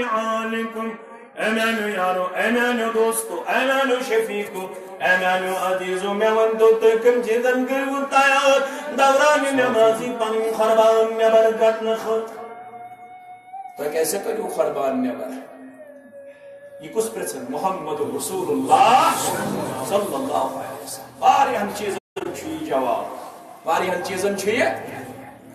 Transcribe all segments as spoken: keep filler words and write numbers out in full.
علیکم۔ اے میانیو یارو، اے میانیو دوستو، اے میانیو شفیقو، اے میانیو عزیزو، مےٚ ؤنۍ تو، تُہۍ کٔمۍ چیٖزن کٔرِو تیار دوران نمازی پنُن قربان نٮ۪بر کڑنہٕ خٲطرٕ؟ تُہۍ کیسے کٔرِو قربان نٮ۪بر؟ یہِ کُس پرٛژھن؟ محمد رسول اللہ صلی اللہ علیہ وسلم۔ واریاہن چیٖزن چھُ یہِ جواب، واریاہن چیٖزن چھُ یہِ،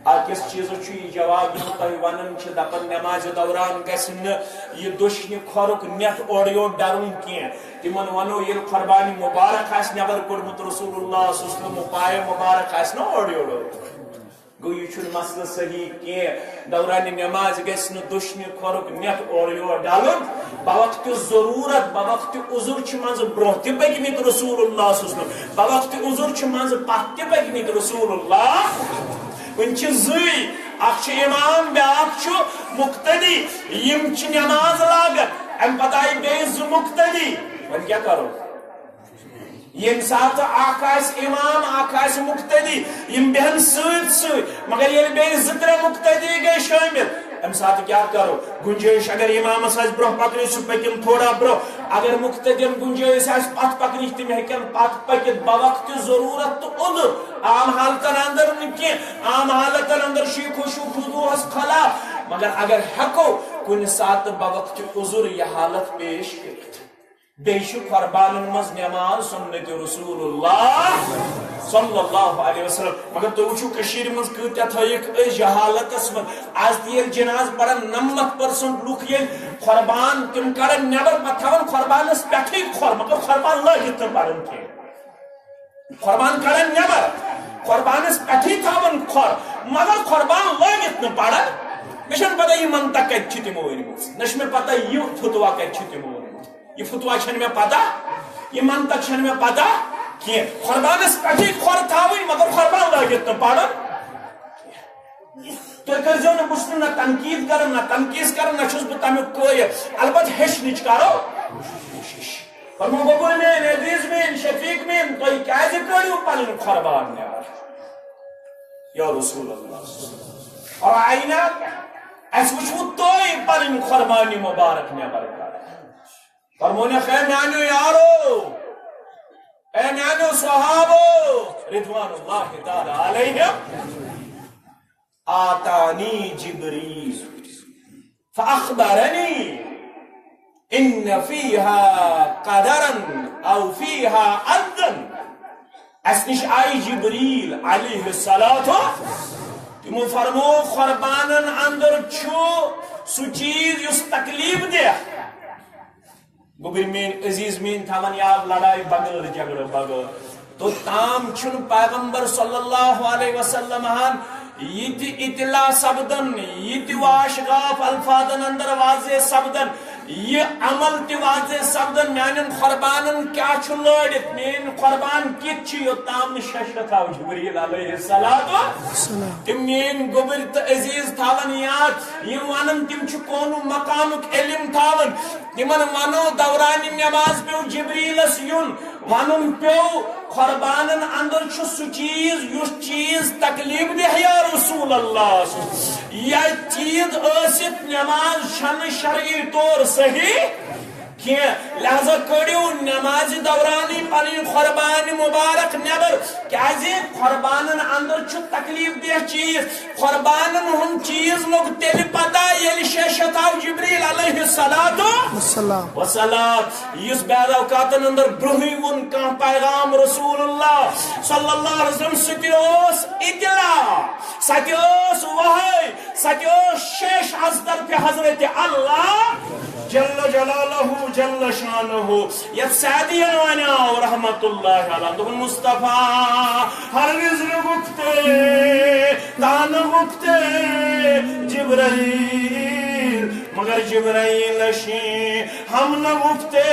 أکِس چیٖزس چھُ یہِ جواب یُس تۄہہِ ونان چھِ، دپان نمازِ دوران گژھِ نہٕ یہِ دٔچھنہِ کھۄرُک نٮ۪ٹ اورٕ یور ڈرُن کینٛہہ۔ تِمن ونو ییٚلہِ قربانی مبارک آسہِ نٮ۪بر کوٚڑمُت رسول اللہ صلی اللہ علیہ وسلم، پایہِ مبارک آسہِ نہ اورٕ یور۔ گوٚو، یہِ چھُنہٕ مسلہٕ صحیح کینٛہہ۔ دورانِ نماز گژھِ نہٕ دٔچھنہِ کھۄرُک نٮ۪ٹ اورٕ یور ڈلُن۔ بوقتِ ضروٗرت، بوقتِ عذر چھِ منٛزٕ برٛونٛہہ تہِ پٔکمٕتۍ رسول اللہ صلی اللہ علیہ وسلم، بوقتِ عذر چھِ منٛزٕ پتھ تہِ پٔکمٕتۍ رسول اللہ۔ وۄنۍ چھِ زٕے، اکھ چھُ امام، بیاکھ چھُ مقتدی۔ یِم چھِ نماز لاگان، امہِ پتہٕ آیہِ بیٚیہِ زٕ مقتدی۔ وۄنۍ کیٛاہ کرو؟ ییٚمہِ ساتہٕ اکھ آسہِ امام، اکھ آسہِ مقتدی، یِم بیہن سۭتۍ سۭتۍ، مگر ییٚلہِ بیٚیہِ زٕ ترٛےٚ مقتدی گٔے شٲمِل، امہِ ساتہٕ کیٛاہ کرو؟ گُنجٲیِش اگر امامس آسہِ برٛونٛہہ پکنٕچ، سُہ پٔکِن تھوڑا برٛونٛہہ۔ اگر مقتدین گُنجٲیِش آسہِ پتھ پکنٕچ، تِم ہیٚکن پتھ پٔکِتھ بوقتِ ضروٗرت تہٕ عذر۔ عام حالتن اندر نہٕ کینٛہہ، عام حالتن اندر چھُ یہِ خشوع خضوعس خلاف، مگر اگر ہیٚکو کُنہِ ساتہٕ بوقتِ عذر یہِ حالت پیش کٔرِتھ۔ بیٚیہِ چھُ قربانن منٛز نماز سنتِ رسول اللہ صلی اللہ علیہ وسلم۔ مگر تُہۍ وٕچھِو کٔشیٖرِ منٛز کۭتیٛاہ تھٲیِکھ أسۍ جہالتس منٛز۔ از تہِ ییٚلہِ جناز پرن، نمتھ پٔرسنٹ لُکھ ییٚلہِ قربان تِم کڑن نٮ۪بر، پتہٕ تھاون قربانس پٮ۪ٹھٕے کھۄر، مگر قربان لٲگِتھ نہٕ پرن کینٛہہ۔ قربان کڑن نٮ۪بر، قربانس پٮ۪ٹھٕے تھاون کھۄر، مگر قربان لٲگِتھ نہٕ پرن۔ مےٚ چھنہٕ پتہ یہِ منطق کتہِ چھِ تِمو أنمٕژ، نہ چھِ مےٚ پتہ یہِ فتوا کتہِ چھِ تِمو أنمُت۔ یہِ فتوا چھنہٕ مےٚ پتہ، یہِ منطق چھنہٕ مےٚ پتہ کینٛہہ۔ قربانس پٮ۪ٹھٕے کھۄر تھاوٕنۍ، مگر قربان لٲگِتھ نہٕ پرُن۔ تُہۍ کٔرۍزیو نہٕ، بہٕ چھُس نہٕ نہ تنقید کران، نہ تنقیٖص کران، نہ چھُس بہٕ تمیُک قٲیل۔ البتہٕ ہیٚچھنٕچ کرو کوٗشِش۔ فرمو، گوٚبُر میٲنۍ، عزیز میٲنۍ، شفیق میٲنۍ، تُہۍ کیازِ کٔڑِو پنٕنۍ قربان نٮ۪بر؟ یا رسول اللہ، رأینا، اسہِ وٕچھوٕ تُہۍ پنٕنۍ قربانی مبارک نٮ۪بر کڑان۔ فرمونکھ، اے میانیو یارو، اے میانیو صحابو، رضوان اللہ تعالی علیہم، آتانی جبریل فاخبرنی ان فیہا قدرا او فیہا اذن۔ اسہِ نِش آیہِ جبریل علیہ الصلوۃ، تِمو فرمو، قربانن اندر چھُ سُہ چیٖز یُس تکلیف دہ۔ گوٚبُر میٲنۍ، عزیز میٲنۍ، تھاوان یاد لڑایہِ بغٲر، جھگڑٕ بغٲر۔ توٚتام چھُنہٕ پیغمبر صلی اللہ علیہ وسلم ہن یہِ تہِ اطلاع سپدن، یہِ تہِ واشگاف الفاظن اندر واضح سپدن، یہِ عمل تہِ واضح سپدن، میانٮ۪ن قربانن کیٛاہ چھُ لٲڑِتھ، میٲنۍ قربان کِتھ چھِ، یوٚتام نہٕ ششرت آو جبریل علیہ السلام۔ تِم میٲنۍ گوٚبٕرۍ تہٕ عزیز تھاوان یاد، یِم ونان تِم چھِ قونوٗ مقامُک علم تھاوان، تِمن ونو، دوران نماز پیوٚو جبریلس یُن، ونُن پیوٚو، قربانن اندر چھُ سُہ چیز، یُس چیز تکلیف دہ یا رسول اللہ۔ یا چیز ٲسِتھ نماز چھنہٕ شرعی طور صحیح کینٛہہ، لہذا کٔڑِو نمازِ دورانٕے پنٕنۍ قربانہِ مبارک نٮ۪بر، کیازِ قربانن اندر چھُ تکلیف دہ چیز۔ قربانن ہُنٛد چیز لوٚگ تیٚلہِ پتہ ییٚلہِ شیشت آو جبریل علیہ الصلوۃ والسلام۔ والسلام۔ یُس بعض اوقاتن اندر برونٛہٕے ووٚن کانٛہہ پیغام رسول اللہ صلی اللہ علیہ وسلم، سُہ تہِ اوس اطلاع، سۄ تہِ ٲس وحی، سۄ تہِ ٲس شیش از طرفِ حضرت اللہ جل جلالہ جل شانہ۔ یتھ سعدین ونیو رحمت اللہ علیہ، دوٚپُن، مصطفیٰ ہرگز نہٕ وُپھتے، تانہٕ وُپھتے جبرائیل، مگر جبرائیل شی ہم نہ وُپھتے،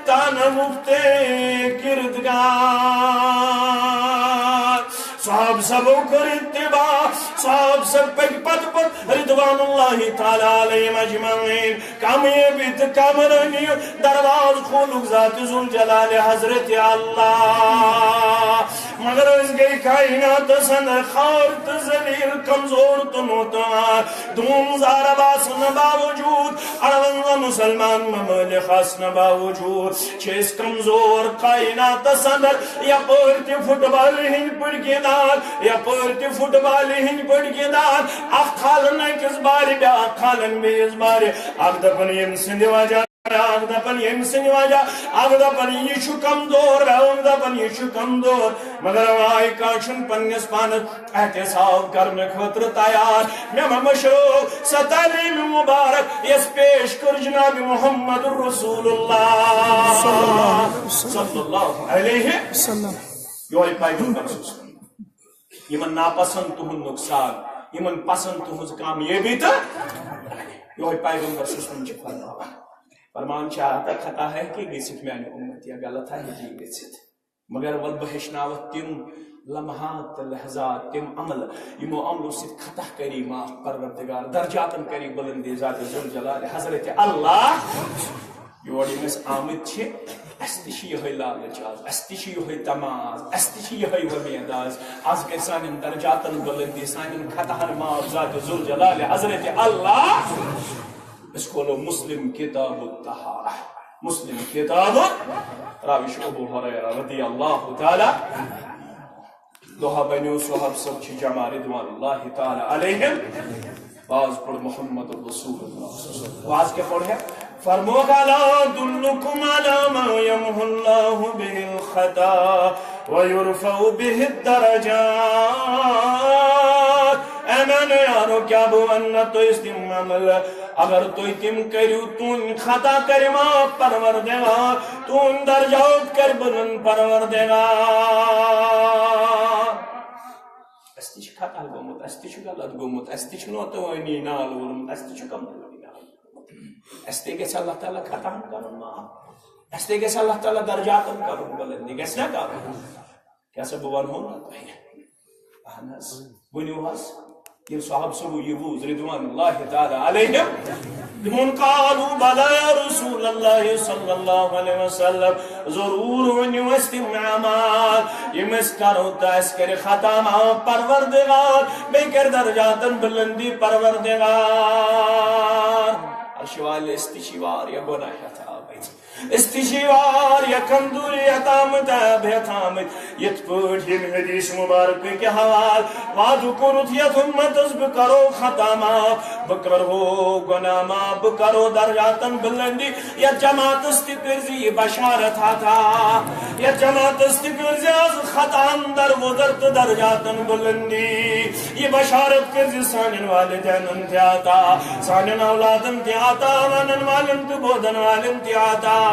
تانہٕ وُپھتے کردگار۔ صحاب سبو کر اتباع، صحاب سب پک پت پت رضوان اللہ تعالی علیہم اجمعین۔ کامیابی تہٕ کامرٲنی دروازٕ کھولُکھ ذات ذوالجلال حضرت اللہ۔ مگر أسۍ گٔے کائناتس اندر خوار تہٕ ذلیل، کمزور تہٕ محتاج۔ دوٗن زارب آسنہٕ باوجود مسلمان ممالک آسنہٕ باوجود چھِ أسۍ کمزور کائناتس اندر، یپٲرۍ تہِ فٹ بالہِ ہٕنٛدۍ پٲٹھۍ گِنٛدان، یپٲرۍ تہِ فٹ بالہِ ہٕنٛدۍ پٲٹھۍ گِنٛدان، اکھ کھالان أکِس بارِ، بیٛاکھ کھالان بیٚیِس بارِ، اکھ دپان ییٚمہِ سٕنٛدِ وجہ، اکھ دپان ییٚمہِ سٕنٛدِ وجہ، اکھ دپان یہِ چھُ کمزور، بیٛاکھ دپان یہِ چھُ کمزور، مگر آے کانٛہہ چھُنہٕ پننِس پانس احتساب کرنہٕ خٲطرٕ تیار۔ مےٚ ما مٔشرٲو سۄ تعلیٖم مُبارک، یۄس پیش کٔر جناب محمد رسول اللہ صلی اللہ علیہ وسلم۔ یِہوٚے پیغمبر چھُس۔ یِمن ناپسند تُہُنٛد نۄقصان، یِمن پسند تُہٕنٛز کامیٲبی تہٕ یِہوٚے پیغمبر چھُس۔ وۄنۍ چھُ فرماوان، فرمان چھُ آتا خطا ہے کہ گٔژھِتھ میانہِ اُمت یا غلط ہے جی گٔژھِتھ۔ مگر ول بہٕ ہیٚچھناوَتھ تِم لمحات تہٕ لحظات، تِم عمل، یِمو عملو سۭتۍ خطا کری معاف پروردگار، درجاتن کری بلندی ذات ذوالجلال حضرت اللہ۔ یور یِم أسۍ آمٕتۍ چھِ، اَسہِ تہِ چھِ یِہوٚے لالٕچ آز، اَسہِ تہِ چھِ یِہوٚے طمع آز، اَسہِ تہِ چھِ یِہوٚے وۄمید آز۔ آز کَرِ سانٮ۪ن درجاتن بلندی، سانٮ۪ن خطاہن معاف ذات ذوالجلال حضرت اللہ۔ أسۍ کھولو مسلم کتاب الطہارہ، مسلم کتاب، راوی چھُ ابو ہریرہ رضی اللہ تعالی۔ دۄہا بنیو صحاب صٲب چھِ جمع رضوان اللہ تعالی علیہم۔ باز پوٚر محمد رسول اللہ۔ باز کیٛاہ پوٚر ہے؟ فرمووُکھ، الا ادلکم علی ما یمحو اللہ بہ الخطا ویرفع بہ الدرجات۔ اے میانیو یارو، کیٛاہ بہٕ وَنہٕ نہ تۄہہِ تِم عمل، اگر تُہۍ تِم کٔرِو، تُہٕنٛدۍ خطا کَرِ معاف پروردگار، تُہٕنٛدۍ درجات کَرِ بُلند پروردگار۔ اَسہِ تہِ چھُ خطا گوٚمُت، اَسہِ تہِ چھُ غلط گوٚمُت، اَسہِ تہِ چھُ نوتوٲنی نال ووٚنمُت، اَسہِ تہِ چھُ کمزوری نال ووٚنمُت۔ اَسہِ تہِ گژھِ اللہ تعالیٰ خطاہن کَرُن معاف، اَسہِ تہِ گژھِ اللہ تعالیٰ درجاتن کَرُن بُلند، یہِ گژھِ نا کَرُن؟ کیٛاہ سا بہٕ وَنہو نا تۄہہِ؟ اہن حظ، ؤنِو حظ۔ ییٚلہِ صحابہٕ صٲبو یہِ بوٗز، رضوان اللہ تعالیٰ علیہم، تِمن قالوا بلی یا رسول اللہ صلی اللہ علیہ وسلم، ضروٗر ؤنِو اَسہِ تِم اعمال، یِم أسۍ کرو تہٕ اَسہِ کرِ خطا معاف پروردگار، بیٚیہِ کرِ درجاتن بُلندی پروردگار۔ عرشہِ والہِ، أسۍ تہِ چھِ واریاہ گۄناہ ہٮ۪تھ آمٕتۍ۔ أسۍ تہِ چھِ واریاہ کمزوری ہٮ۪تھ آمٕتۍ، عیب ہٮ۪تھ آمٕتۍ۔ یِتھ پٲٹھۍ ییٚمہِ حدیث مبارکہٕ کہِ حوالہٕ وعدٕ کوٚرُتھ یَتھ اُمتس، بہٕ کرو خطا معاف، بہٕ کرو گۄناہ معاف، بہٕ کرو درجاتن بُلندی۔ یَتھ جماعتس تہِ کٔرزِ یہِ بشارت عطا، یَتھ جماعتس تہِ کٔرزِ از خطاہن درگُزر تہٕ درجاتن بُلندی۔ یہِ بشارت کٔرزِ سانٮ۪ن والدینن تہِ عطا، سانٮ۪ن اولادن تہِ عطا، ونن والٮ۪ن تہٕ بوزن والٮ۪ن تہِ عطا۔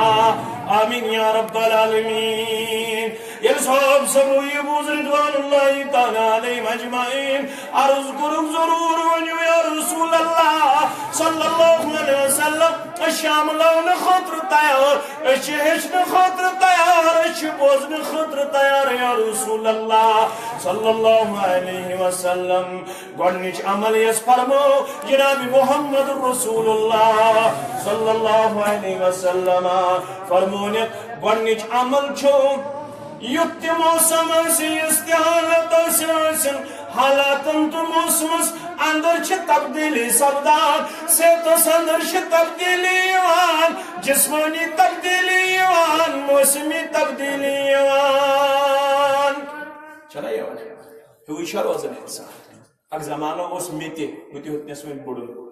آمین یا رب العالمین۔ ییٚلہِ صحابہٕ صٲبو یہِ بوٗز رضوان اللہ تعالیٰ علیہم اجمعین، عرض کوٚرُکھ، ضروٗر ؤنِو یا رسول اللہ صلی اللہ علیہ وسلم، أسۍ چھِ عملاونہٕ خٲطرٕ تیار، أسۍ چھِ ہیٚچھنہٕ خٲطرٕ تیار، أسۍ چھِ بوزنہٕ خٲطرٕ تیار یا رسول اللہ صلی اللہ علیہ وسلم۔ گۄڈنِچ عمل یۄس فرمٲو جناب محمد رسول اللہ صلی اللہ علیہ وسلم، فرمونکھ گۄڈنِچ عمل چھُ یُتھ تہِ موسم ٲسِن، یُس تہِ حالت ٲسِن، ٲسِن حالاتن تہٕ موسمس اندر چھِ تبدیلی سپدان، صحتس اندر چھِ تبدیلی یِوان، جسمٲنی تبدیلی یِوان، موسمی تبدیلی یِوان۔ چھنا یِوان؟ ہیوٗ چھا روزان انسان؟ اکھ زمانہٕ اوس مےٚ تہِ، بہٕ تہِ ہیوٚتنس وۄنۍ بُڈُن۔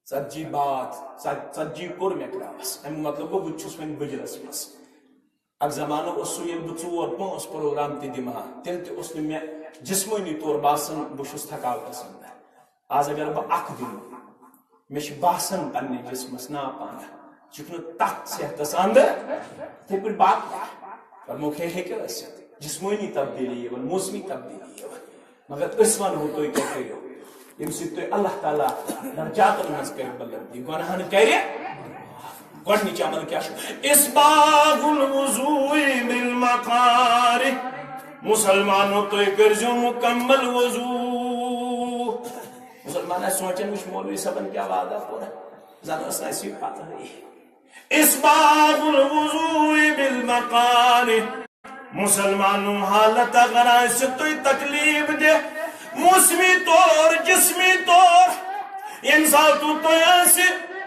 ژتجی بعد، ژت-، ژتجی کوٚر مےٚ کراس۔ امیُک مطلب گوٚو، بہٕ تہِ چھُس وۄنۍ بُجرس منٛز۔ اکھ زمانہٕ اوس سُہ، ییٚلہِ بہٕ ژور پانٛژھ پروگرام تہِ دِمہٕ ہا، تیٚلہِ تہِ اوس نہٕ مےٚ جسمٲنی طور باسان بہٕ چھُس تھکاوٹس اندر۔ آز اگر بہٕ اکھ دِمہٕ، مےٚ چھُ باسان پننہِ جسمس نا پانہ، یہِ چھُکھ نہٕ تتھ صحتس اندر۔ یِتھے پٲٹھۍ باقٕے فرموکھ ہے ہیٚکہِ ٲسِتھ، جسمٲنی تبدیلی یِوان، موسمی تبدیلی یِوان۔ مگر أسۍ ونہو تُہۍ کیٛاہ کٔرِو، ییٚمہِ سۭتۍ تُہۍ اللہ تعالیٰ درجاتن منٛز کٔرِو بلندی، گۄناہن کرِ۔ گۄڈنِچ عمل کیٛاہ چھُ؟ اسباغ الوضوء بالمقارِ۔ مسلمانو، تُہۍ کٔرزیو مکمل وضو۔ مسلمان آسہِ سونٛچان، وٕچھ مولوی صٲبن کیٛاہ وعدہ کوٚر، زن ٲس نہٕ اَسہِ یہِ پتہٕے۔ اسباغ الوضوء بالمقارِ۔ مسلمانو، حالت اگر آسہِ تُہۍ تکلیف دہ، موسمی طور، جسمی طور، ییٚمہِ ساتہٕ تُہۍ آسہِ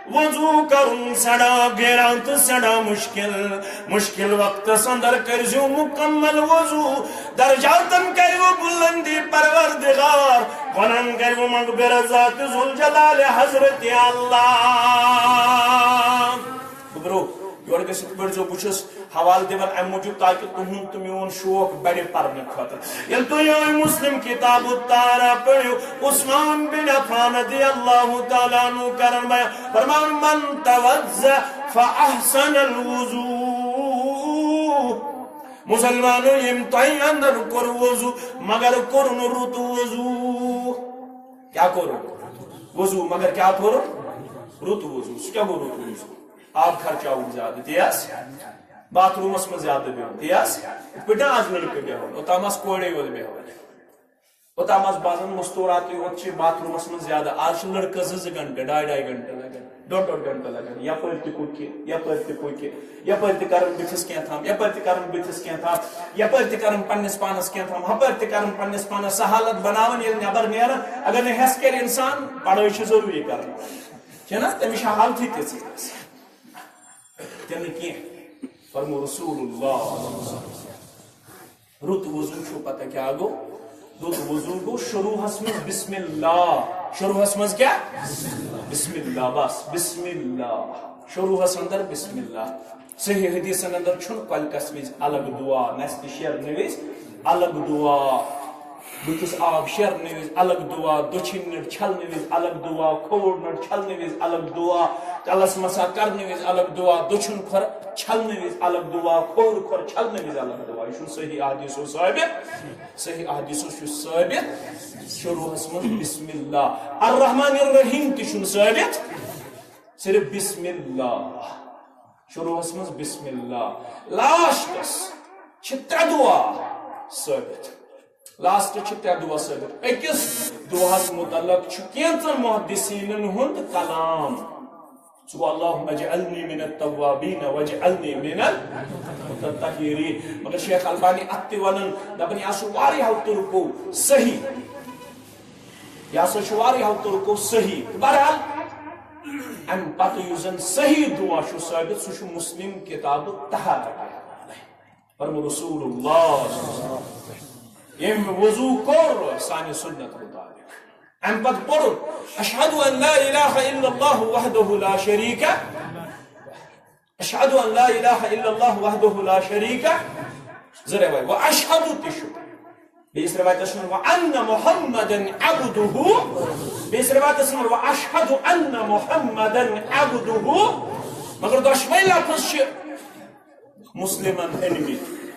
وضو کرُن سٮ۪ٹھاہ گیران تہٕ سٮ۪ٹھاہ مُشکِل۔ مُشکِل وقتس اندر کٔرزیو مُکمل وضو۔ درجاتن کٔرِو بُلندی پروردگار۔ گۄنہن کٔرِو مغفرت ذات ذوالجلال حضرت اللہ۔ گوٚبرو، یورٕ گٔژھِتھ پٔرزیو، بہٕ چھُس حوالہٕ دِوان اَمہِ موٗجوٗب تاکہِ تُہُنٛد تہٕ میون شوق بڑِ پرنہٕ خٲطرٕ۔ ییٚلہِ تُہۍ یِہوٚے مسلم کتاب الطہارہ پٔرِو، عثمان بن عفان رضی اللہ تعالیٰ عنہ کرن بیان، فرمان، "من توضأ فأحسن الوضوء"، مسلمانو، ییٚمۍ تۄہہِ اندر کوٚر وضو مگر کوٚر نہٕ رُت وضو۔ کیٛاہ کوٚر؟ وضو، مگر کیٛاہ کوٚر؟ رُت وضو۔ سُہ کیٛاہ گوٚو رُت وضو؟ آب خرچاوُن زیادٕ، تی حظ؟ باتھ روٗمس منٛز زیادٕ بِہُن، تی حظ؟ یِتھ پٲٹھۍ نہٕ آز لڑکہٕ بیٚہوان، اوٚتام آسہٕ کورے یوت بیٚہوان۔ اوٚتام آسہٕ باسان مستوٗراتٕے یوت چھِ باتھ روٗمس منٛز زیادٕ۔ آز چھِ لڑکہٕ زٕ زٕ گھنٹہٕ، ڈاے ڈاے گھنٹہٕ لگان، ڈۄڈ ڈۄڈ گھنٹہٕ لگان، یپٲرۍ تہِ کُکہِ، یپٲرۍ تہِ کُکہِ، یپٲرۍ تہِ کران بٕتھِس کینٛہہ تام، یپٲرۍ تہِ کران بٕتھِس کینٛہہ تام، یپٲرۍ تہِ کران پننِس پانس کینٛہہ تام، ہپٲرۍ تہِ کران پننِس پانس۔ سۄ حالت بناوان ییٚلہِ نٮ۪بر نیران، اگر نہٕ ہٮ۪س کرِ انسان، پڑھٲے چھِ ضروٗری کرٕنۍ۔ چھِ نہ؟ تٔمِس چھِ حالتھٕے تِژھٕے آسان۔ تہِ نہٕ کینٛہہ۔ فرمو رسول اللہ۔ رُت وضو چھُو پتہ کیٛاہ گوٚو؟ رُت وضو گوٚو شروٗعس منٛز بسم اللہ۔ شروٗعس منٛز کیٛاہ؟ بسم اللہ، بس، بسم اللہ۔ شروٗعس اندر بسم اللہ۔ صحیح حدیثن اندر چھُنہٕ کۄلہِ کسہِ وِزِ الگ دعا، نستہِ شیرنہٕ وِزِ الگ دعا۔ بٕتھِس آب شیرنہٕ وِزِ الگ دعا، دٔچھِنۍ نٔر چھلنہٕ وِزِ الگ دعا، کھووُر نٔر چھلنہٕ وِزِ الگ دعا، کلس مسا کرنہٕ وِزِ الگ دعا، دٔچھُن کھۄر چھلنہٕ وِزِ الگ دعا، کھووُر کھۄر چھلنہٕ وِزِ الگ دعا۔ یہِ چھُنہٕ صحیح احادیثو ثٲبت۔ صحیح احادیثو چھُ ثٲبت شروٗعس منٛز بسم اللہ۔ الرحمن الرحیم تہِ چھُنہٕ ثٲبت، صرف بسم اللہ۔ شروٗعس منٛز بسم اللہ۔ لاسٹس چھِ ترٛےٚ دعا ثٲبت۔ لاسٹس چھِ ترٛےٚ دعا ثٲبت۔ أکِس دعاہس متعلق چھُ کینٛژن محدثیٖنن ہُنٛد کلام۔ سُہ گوٚو، "اللہم اجعلنی من التوابین واجعلنی من المتطہرین۔" مگر شیخ البانی اتھ تہِ ونان، دپان، یہِ ہسا چھُ واریاہو طرقو صحیح۔ یہِ ہسا چھُ واریاہو طرقو صحیح۔ بہرحال، امہِ پتہٕ یُس زن صحیح دعا چھُ ثٲبت، سُہ چھُ مسلم کتاب طہارہ۔ فرمو رسول اللہ، ییٚمۍ وضو کوٚر، سانہِ سنت مطابق، امہِ پتہٕ پوٚرُن، "اشہد ان لا الہ الا اللہ وحدہ لا شریک، اشہد ان لا الہ الا اللہ وحدہ لا شریک"، زٕ روایت، "و اشہد" تہِ چھُ۔ بیٚیِس رِوایتَس منٛز، "وَأَنَّ مُحَمَّدًا عَبْدُهُ"۔ بیٚیِس رِوایتَس منٛز، "وَأَشْهَدُ أَنَّ مُحَمَّدًا عَبْدُهُ"۔ مگر دۄشوَے لفظ چھِ مسلمن أنمٕتۍ۔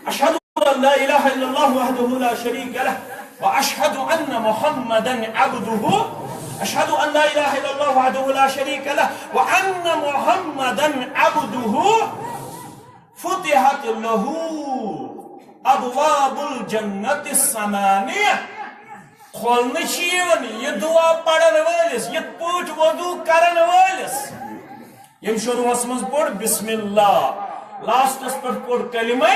"أَشْهَدُ أَنْ لَا إِلَٰهَ إِلَّا اللَّهُ وَحْدَهُ لَا شَرِيكَ لَهُ، وَأَشْهَدُ أَنَّ مُحَمَّدًا عَبْدُهُ، أَشْهَدُ أَنْ لَا إِلَٰهَ إِلَّا اللَّهُ وَحْدَهُ لَا شَرِيكَ لَهُ، وَأَنَّ مُحَمَّدًا عَبْدُهُ، فُتِحَتْ لَهُ أَبْوَابُ الْجَنَّةِ الثَّمَانِيَةِ"۔ کھولنہٕ چھِ یِوان یہِ دُعا پرن وٲلِس، یِتھ پٲٹھۍ وضو کرن وٲلِس، ییٚمۍ شروٗعس منٛز پوٚر بسم اللہ، لاسٹس پٮ۪ٹھ پوٚر کلمہ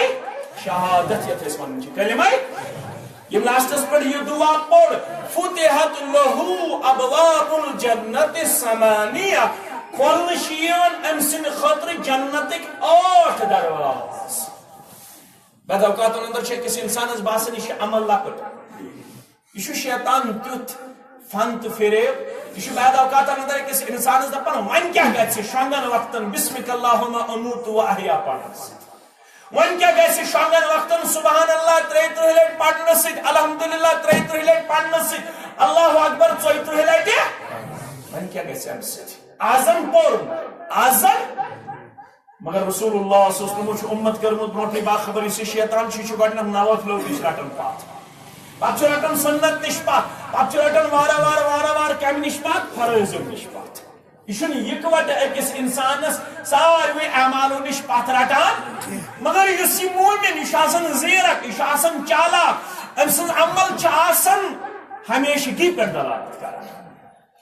شہادت، یتھ أسۍ ونان چھِ کلمہ۔ ییٚمۍ لاسٹس پٮ۪ٹھ یہِ دُعا پوٚر، "فُتِحَتْ لَهُ أَبْوَابُ الْجَنَّةِ الثَّمَانِيَةِ"، کھولنہٕ چھِ یِوان أمۍ سٕنٛدِ خٲطرٕ جنتٕکۍ ٲٹھ دروازٕ۔ بعض اوقاتن اندر چھُ أکِس انسانس باسان، یہِ چھُ عمل لۄکُٹ۔ یہِ چھُ شیطان تیُتھ فن تہٕ فریب۔ یہِ چھُ بعض اوقاتن اندر أکِس انسانس دپان، وۄنۍ کیٛاہ گژھِ شۄنٛگن وقتن بسمک اللہم اموت و احیا پرنس؟ وۄنۍ کیٛاہ گژھِ شۄنٛگن وقتن سبحان اللہ ترٛیہِ ترٕٛہہِ لٹہِ پرنہٕ سۭتۍ، الحمدللہ ترٛیہِ ترٕٛہہِ لٹہِ پرنہٕ سۭتۍ، اللہ اکبر ژۄیہِ ترٕٛہہِ لٹہِ؟ وۄنۍ کیٛاہ گژھِ امہِ سۭتۍ؟ اعظم پوٚر، اعظم۔ مگر رسول اللہ صلی اللہ علیہ وسلم چھُ امت کٔرمٕژ برونٛٹھٕے باخبر، یُس یہِ شیطان چھُ، یہِ چھُ گۄڈٕنیتھ نوافلو نِش رٹان پتھ۔ پتہٕ چھُ رٹان سنت نِش پتھ، پتہٕ چھُ رٹان وارٕ وارٕ، وارٕ وارٕ کمہِ نِش پتھ؟ فرٲیضو نِش پتھ۔ یہِ چھُنہٕ یِکوٹہٕ أکِس انسانس ساروٕے اعمالو نِش پتھ رٹان، مگر یُس یہِ مومن، یہِ چھُ آسان زیرک، یہِ چھُ آسان چالاک، أمۍ سٕنٛز عمل چھِ آسان ہمیشگی پٮ۪ٹھ دلالت کران۔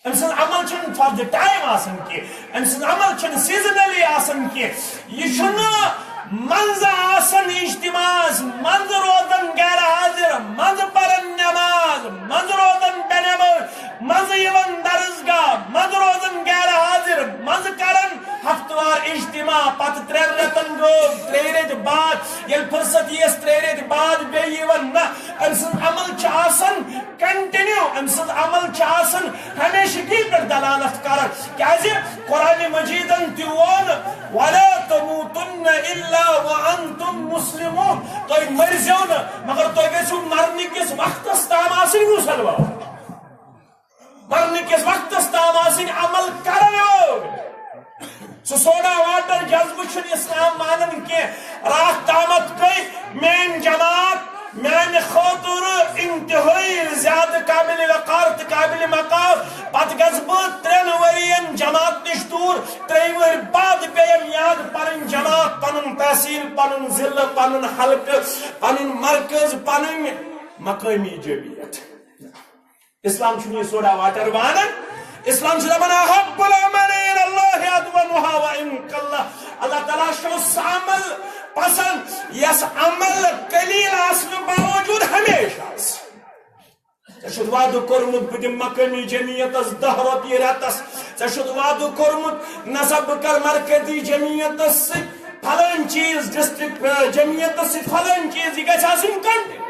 أمۍ سٕنٛز عمل چھِنہٕ for the time آسان کینٛہہ، أمۍ سٕنٛز عمل چھِنہٕ seasonally آسان کینٛہہ۔ یہِ چھُنہٕ منٛزٕ آسان اجتماعس، منٛزٕ روزان غیر حاضر، منٛزٕ پران نماز، منٛزٕ روزان بے نماز، منٛزٕ یِوان درسگاہ، منٛزٕ روزان غیر حاضر، منٛزٕ کران ہفتہٕ وار اجتماع، پتہٕ ترٛٮ۪ن رٮ۪تن گوٚو، ترٛیٚیہِ رٮ۪تہِ بعد ییٚلہِ فرصت یِیَس، ترٛیٚیہِ رٮ۪تہِ بعد بیٚیہِ یِوان۔ نہ، أمۍ سٕنٛز عمل چھِ آسان continue، أمۍ سٕنٛز عمل چھِ آسان ہمیشگی پٮ۪ٹھ دلالت کران۔ کیازِ؟ قرآن مجیدن تہِ ووٚن، "ولا تموتن الا وانتم مسلمون"، تُہۍ مٔرزیو نہٕ، مگر تُہۍ گٔژھِو مرنہٕ کِس وقتس تام آسٕنۍ مُسلمان۔ مرنہٕ کِس وقتس تام آسٕنۍ عمل کرن وٲلۍ۔ سُہ soda water جذبہٕ چھُنہٕ اسلام مانان کینٛہہ۔ راتھ تامتھ گٔے میٲنۍ جماعت میانہِ خٲطرٕ انتہٲئی زیادٕ قابل وقار تہٕ قابل مقام۔ پتہٕ گژھٕ بہٕ ترٛٮ۪ن ؤرین جماعت نِش دوٗر۔ ترٛیٚیہِ ؤہرۍ بعد پیٚیم یاد پنٕنۍ جماعت، پنُن تحصیل، پنُن ضلعہٕ، پنُن حلقہٕ، پنُن مرکز، پنٕنۍ مقٲمی جمعیت۔ اسلام چھُنہٕ یہِ soda water وانان۔ اسلام چھُ دپان، "احب العمل الی اللہ ادومها وان قل"۔ اللہ تعالیٰ چھُ سُہ عمل پسند یس عمل قلیل آسنہٕ باوجود ہمیشہ آسہِ۔ ژےٚ چھُتھ وعدٕ کوٚرمُت، بہٕ دِمہٕ مقٲمی جمعیتس دَہ رۄپیہِ رٮ۪تس۔ ژےٚ چھُتھ وعدٕ کوٚرمُت، نسا بہٕ کرٕ مرکزی جمعیتس سۭتۍ فلٲنۍ چیٖز، district، آ، جمعیتس سۭتۍ فلٲنۍ چیٖز۔ یہِ گژھِ آسٕنۍ continue۔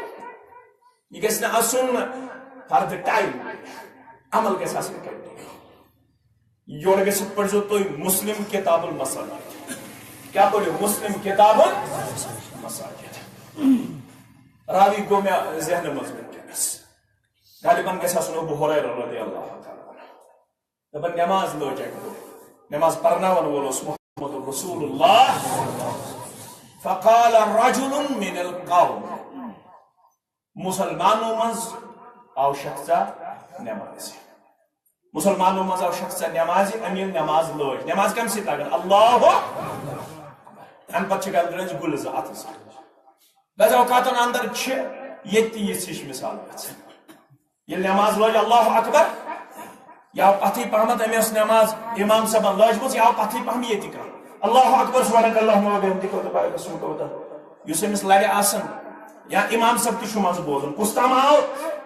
یہِ گژھِ نہٕ آسُن for the time۔ عمل گژھِ آسُن continue۔ یورٕ گژھِ پٔرۍزیو تُہۍ مسلم کتاب المساجد۔ کیٛاہ پٔرِو؟ مسلم کتاب المساجد۔ راوی گوٚو مےٚ ذہنہٕ منٛز وٕنکیٚنس۔ غالباً گژھِ آسُن ابو ہریرہ رضی اللہ تعالیٰ عنہ۔ دپان نماز لٲج اکہِ دۄہ، نماز پرناون وول اوس محمد رسول اللہ۔ فقال رجل من القوم، مسلمانو منٛز آو شخصا نماز۔ مسلمانو منٛز آو شخصا نماز، أمۍ ییٚلہِ نماز لٲج، نماز کمہِ سۭتۍ لاگان؟ اللہ اکبر۔ اَمہِ پتہٕ چھِ گنٛڈان أسۍ گُلۍ زٕ اَتھٕ سۭتۍ۔ بعض اوقاتن اندر چھِ ییٚتہِ تہِ یِژھ ہِش مثال گژھان۔ ییٚلہِ نماز لٲج اللہ اکبر، یا پتھٕے پہمتھ أمۍ ٲس نماز امام صٲبن لٲجمٕژ، یا پتھٕے پہم ییٚتہِ کانٛہہ اللہ اکبر سبحانک اللہم و بحمدک و تبارک اسمک و تعالیٰ۔ یُس أمِس لرِ آسان، یا امام صٲب تہِ چھُ منٛزٕ بوزان، کُس تام آو،